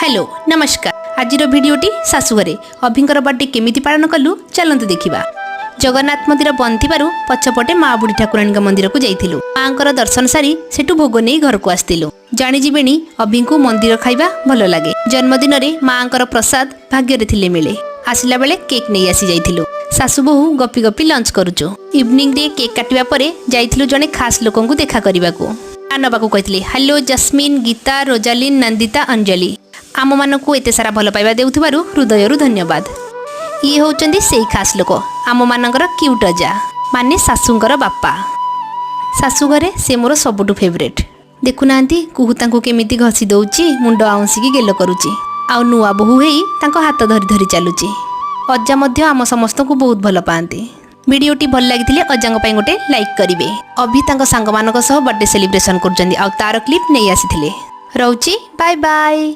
Hello, ନମସ୍କାର। ଆଜିର ଭିଡ଼ିଓଟି ଶାଶୁଘରେ ଅଭିଙ୍କର ବର୍ଥଡେ କେମିତି ପାଳନ କଲୁ, ଚାଲନ୍ତୁ ଦେଖିବା। ଜଗନ୍ନାଥ ମନ୍ଦିର ବନ୍ଦ ଥିବାରୁ ପଛପଟେ ମା ବୁଢ଼ୀ ଠାକୁରାଣୀଙ୍କ ମନ୍ଦିରକୁ ଯାଇଥିଲୁ। ମାଙ୍କର ଦର୍ଶନ ସାରି ସେଠୁ ଭୋଗ ନେଇ ଘରକୁ ଆସିଥିଲୁ। ଜାଣିଯିବେଣି, ଅଭିଙ୍କୁ ମନ୍ଦିର ଖାଇବା ଭଲ ଲାଗେ। ଜନ୍ମଦିନରେ ମାଙ୍କର ପ୍ରସାଦ ଭାଗ୍ୟରେ ଥିଲେ ମିଳେ। ଆସିଲା ବେଳେ କେକ୍ ନେଇ ଆସି ଯାଇଥିଲୁ। ଶାଶୁ ବୋହୂ ଗପି ଗପି ଲଞ୍ଚ କରୁଛୁ। ଇଭିନିଂରେ କେକ୍ କାଟିବା ପରେ ଯାଇଥିଲୁ ଜଣେ ଖାସ୍ ଲୋକଙ୍କୁ ଦେଖା କରିବାକୁ। ନାଁ ନେବାକୁ କହିଥିଲେ। ହ୍ୟାଲୋ ଜସ୍ମିନ୍, ଗୀତା, ରୋଜାଲିନ୍, ନନ୍ଦିତା, ଅଞ୍ଜଳି, ଆମମାନଙ୍କୁ ଏତେ ସାରା ଭଲ ପାଇବା ଦେଉଥିବାରୁ ହୃଦୟରୁ ଧନ୍ୟବାଦ। ଇଏ ହେଉଛନ୍ତି ସେଇ ଖାସ୍ ଲୋକ, ଆମମାନଙ୍କର କ୍ୟୁଟ୍ ଅଜା, ମାନେ ଶାଶୁଙ୍କର ବାପା। ଶାଶୁ ଘରେ ସେ ମୋର ସବୁଠୁ ଫେଭରେଟ୍। ଦେଖୁନାହାନ୍ତି, କୁହୁ ତାଙ୍କୁ କେମିତି ଘଷି ଦଉଛି, ମୁଣ୍ଡ ଆଉଁସିକି ଗେଲ କରୁଛି ଆଉ ନୂଆ ବୋହୂ ହେଇ ତାଙ୍କ ହାତ ଧରି ଧରି ଚାଲୁଛି। ଅଜା ମଧ୍ୟ ଆମ ସମସ୍ତଙ୍କୁ ବହୁତ ଭଲ ପାଆନ୍ତି। ଭିଡ଼ିଓଟି ଭଲ ଲାଗିଥିଲେ ଅଜାଙ୍କ ପାଇଁ ଗୋଟେ ଲାଇକ୍ କରିବେ। ଅଭି ତାଙ୍କ ସାଙ୍ଗମାନଙ୍କ ସହ ବର୍ଥଡେ ସେଲିବ୍ରେସନ୍ କରୁଛନ୍ତି ଆଉ ତାର କ୍ଲିପ୍ ନେଇ ଆସିଥିଲେ। ରହୁଛି, ବାଏ ବାଏ।